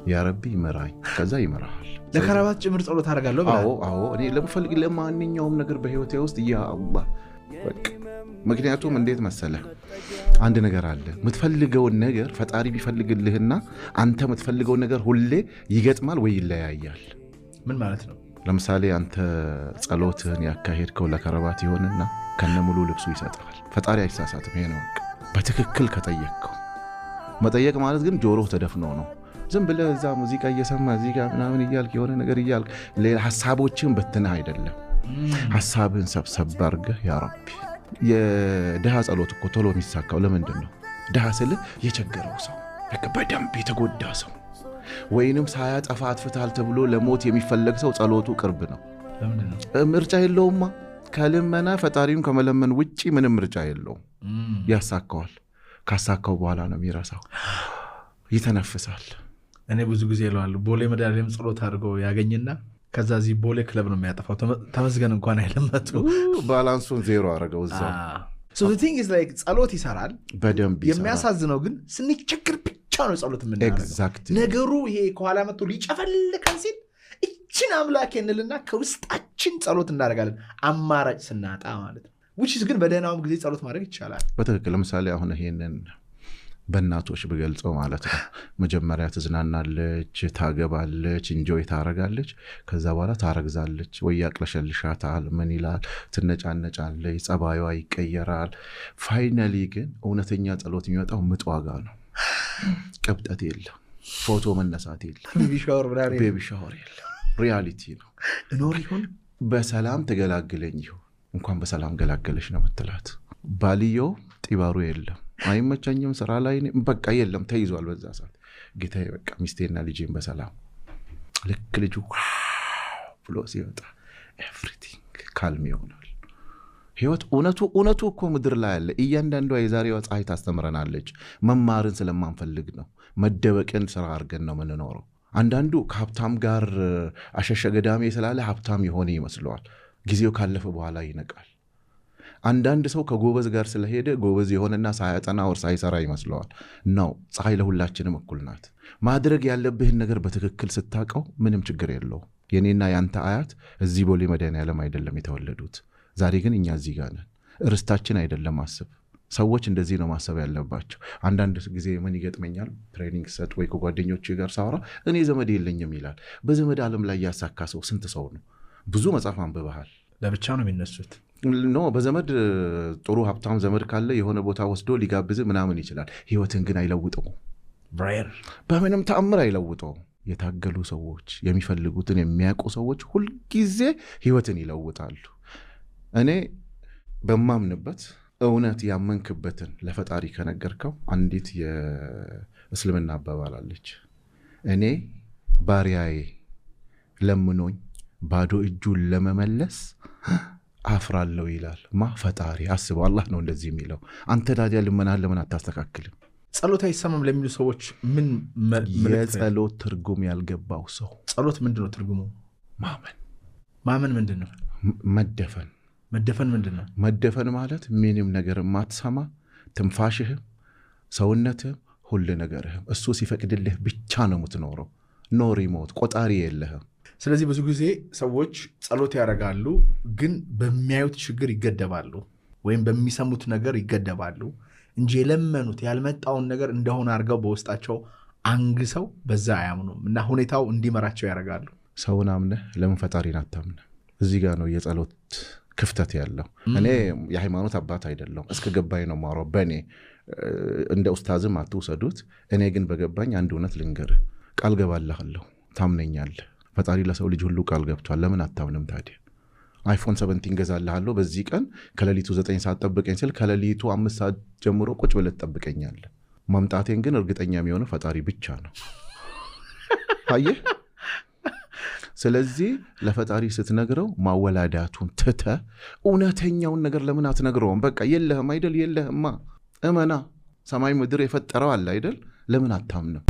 ያ ረቢ ይምራኝ፣ ከዛ ይምራሃል። ለከረባት ጭምር ጸሎት አደርጋለሁ ብለሃል። አዎ አዎ፣ እኔ ለምፈልግ ለማንኛውም ነገር በህይወቴ ውስጥ ያ አላህ በቃ። ምክንያቱም እንዴት መሰለህ፣ አንድ ነገር አለ። የምትፈልገውን ነገር ፈጣሪ ቢፈልግልህና አንተ የምትፈልገውን ነገር ሁሌ ይገጥማል ወይ ይለያያል። ምን ማለት ነው? ለምሳሌ አንተ ጸሎትህን ያካሄድከው ለከረባት ይሆንና ከነሙሉ ልብሱ ይሰጥሃል። ፈጣሪ አይሳሳትም። ይሄ ነው በትክክል ከጠየቅከው። መጠየቅ ማለት ግን ጆሮህ ተደፍኖ ነው። ዝም ብለህ እዛ ሙዚቃ እየሰማ እዚህ ጋር ምናምን እያልክ የሆነ ነገር እያልክ ሌላ ሀሳቦችን በትነህ አይደለም። ሀሳብህን ሰብሰብ አድርገህ ያ ረቢ። የድሃ ጸሎት እኮ ቶሎ የሚሳካው ለምንድን ነው? ድሃ ስልህ የቸገረው ሰው፣ በቃ በደንብ የተጎዳ ሰው ወይንም ሳያጠፋ አጥፍተሃል ተብሎ ለሞት የሚፈለግ ሰው ጸሎቱ ቅርብ ነው። ምርጫ የለውማ። ከልመና ፈጣሪውን ከመለመን ውጪ ምንም ምርጫ የለውም። ያሳካዋል። ካሳካው በኋላ ነው የሚረሳው፣ ይተነፍሳል። እኔ ብዙ ጊዜ እለዋለሁ፣ ቦሌ መድኃኒዓለም ጸሎት አድርጎ ያገኝና ከዛ እዚህ ቦሌ ክለብ ነው የሚያጠፋው። ተመስገን እንኳን አይለመቱ። balance ኡን ዜሮ አደረገው እዛው። ጸሎት ይሰራል በደንብ ይሰራል። የሚያሳዝነው ግን ስንቸግር ብቻ ነው ጸሎት የምናደርገው። Exactly። ነገሩ ይሄ ከኋላ መጥቶ ሊጨፈልቀን ሲል እችን አምላክ እንልና ከውስጣችን ጸሎት እናደርጋለን፣ አማራጭ ስናጣ ማለት ነው። Which is ግን በደህናውም ጊዜ ጸሎት ማድረግ ይቻላል። በትክክል። ለምሳሌ አሁን ይሄንን በእናቶች ብገልጸው ማለት ነው። መጀመሪያ ትዝናናለች፣ ታገባለች፣ enjoy ታረጋለች። ከዛ በኋላ ታረግዛለች፣ ወይ ያቅለሸልሻታል፣ ምን ይላል፣ ትነጫነጫለች፣ ጸባዩዋ ይቀየራል። Finally ግን እውነተኛ ጸሎት የሚመጣው ምጧ ጋ ነው። ቅብጠት የለም፣ ፎቶ መነሳት የለም፣ Baby shower ምናምን Baby shower የለም። Reality ነው። እኖር ይሆን? በሰላም ትገላግለኝ ይሁን፣ እንኳን በሰላም ገላገለሽ ነው ምትላት። ባልየው ጢባሩ የለም፣ አይመቸኝም፣ ስራ ላይ ነኝ፣ በቃ የለም፣ ተይዟል። በዛ ሰዓት ጌታዬ በቃ ሚስቴና ልጄን በሰላም፣ ልክ ልጁ ብሎ ሲወጣ everything calm ይሆናል። ህይወት እውነቱ እውነቱ እኮ ምድር ላይ አለ። እያንዳንዷ የዛሬዋ ፀሐይ ታስተምረናለች። መማርን ስለማንፈልግ ነው። መደበቅን ስራ አድርገን ነው የምንኖረው። አንዳንዱ ከሀብታም ጋር አሸሸ ገዳሜ ስላለ ሀብታም የሆነ ይመስለዋል። ጊዜው ካለፈ በኋላ ይነቃል። አንዳንድ ሰው ከጎበዝ ጋር ስለሄደ ጎበዝ የሆነና ሳያጠና ወር ሳይሰራ ይመስለዋል። ነው ፀሐይ ለሁላችንም እኩል ናት። ማድረግ ያለብህን ነገር በትክክል ስታውቀው ምንም ችግር የለውም። የኔና የአንተ አያት እዚህ ቦሌ መድኃኔዓለም አይደለም የተወለዱት። ዛሬ ግን እኛ እዚህ ጋር ነን። እርስታችን አይደለም አስብ። ሰዎች እንደዚህ ነው ማሰብ ያለባቸው። አንዳንድ ጊዜ ምን ይገጥመኛል፣ training ሰጥ ወይ ከጓደኞቼ ጋር ሳወራ እኔ ዘመድ የለኝም ይላል። በዘመድ ዓለም ላይ ያሳካ ሰው ስንት ሰው ነው? ብዙ መጽሐፍ አንብበሃል። ለብቻ ነው የሚነሱት። No፣ በዘመድ ጥሩ ሀብታም ዘመድ ካለ የሆነ ቦታ ወስዶ ሊጋብዝ ምናምን ይችላል። ህይወትን ግን አይለውጠውም። በምንም ተአምር አይለውጠውም። የታገሉ ሰዎች፣ የሚፈልጉትን የሚያውቁ ሰዎች ሁልጊዜ ህይወትን ይለውጣሉ። እኔ በማምንበት እውነት ያመንክበትን ለፈጣሪ ከነገርከው፣ አንዲት የእስልምና አባባል አለች። እኔ ባሪያዬ ለምኖኝ ባዶ እጁን ለመመለስ አፍራለሁ ይላል። ማ? ፈጣሪ። አስበው፣ አላህ ነው እንደዚህ የሚለው። አንተ ታዲያ ልመናህን ለምን አታስተካክልም? ጸሎት አይሰማም ለሚሉ ሰዎች ምን መልእክት ነው? የጸሎት ትርጉም ያልገባው ሰው። ጸሎት ምንድን ነው ትርጉሙ? ማመን። ማመን ምንድን ነው? መደፈን። መደፈን ምንድን ነው? መደፈን ማለት ምንም ነገር ማትሰማ፣ ትንፋሽህም፣ ሰውነትህም፣ ሁሉ ነገርህም እሱ ሲፈቅድልህ ብቻ ነው የምትኖረው። No remote፣ ቆጣሪ የለህም። ስለዚህ ብዙ ጊዜ ሰዎች ጸሎት ያደርጋሉ፣ ግን በሚያዩት ችግር ይገደባሉ ወይም በሚሰሙት ነገር ይገደባሉ እንጂ የለመኑት ያልመጣውን ነገር እንደሆነ አድርገው በውስጣቸው አንግሰው በዛ አያምኑም እና ሁኔታው እንዲመራቸው ያደርጋሉ። ሰውን አምነህ ለምን ፈጣሪን አታምነህ? እዚህ ጋር ነው የጸሎት ክፍተት ያለው። እኔ የሃይማኖት አባት አይደለሁም። እስከ ገባኝ ነው የማወራው። በእኔ እንደ ኡስታዝም አትውሰዱት። እኔ ግን በገባኝ አንድ እውነት ልንገርህ፣ ቃል ገባልሃለሁ፣ ታምነኛለህ። ፈጣሪ ለሰው ልጅ ሁሉ ቃል ገብቷል። ለምን አታምንም ታዲያ? iPhone 17 ገዛልሃለሁ በዚህ ቀን ከሌሊቱ 9 ሰዓት ጠብቀኝ ስል ከሌሊቱ 5 ሰዓት ጀምሮ ቁጭ ብለህ ትጠብቀኛለህ። መምጣቴን ግን እርግጠኛ የሚሆነው ፈጣሪ ብቻ ነው። አየህ? ስለዚህ ለፈጣሪ ስትነግረው ማወላዳቱን ትተህ እውነተኛውን ነገር ለምን አትነግረውም? በቃ የለህም አይደል? የለህማ፣ እመና። ሰማይ ምድር የፈጠረው አለ አይደል? ለምን አታምንም?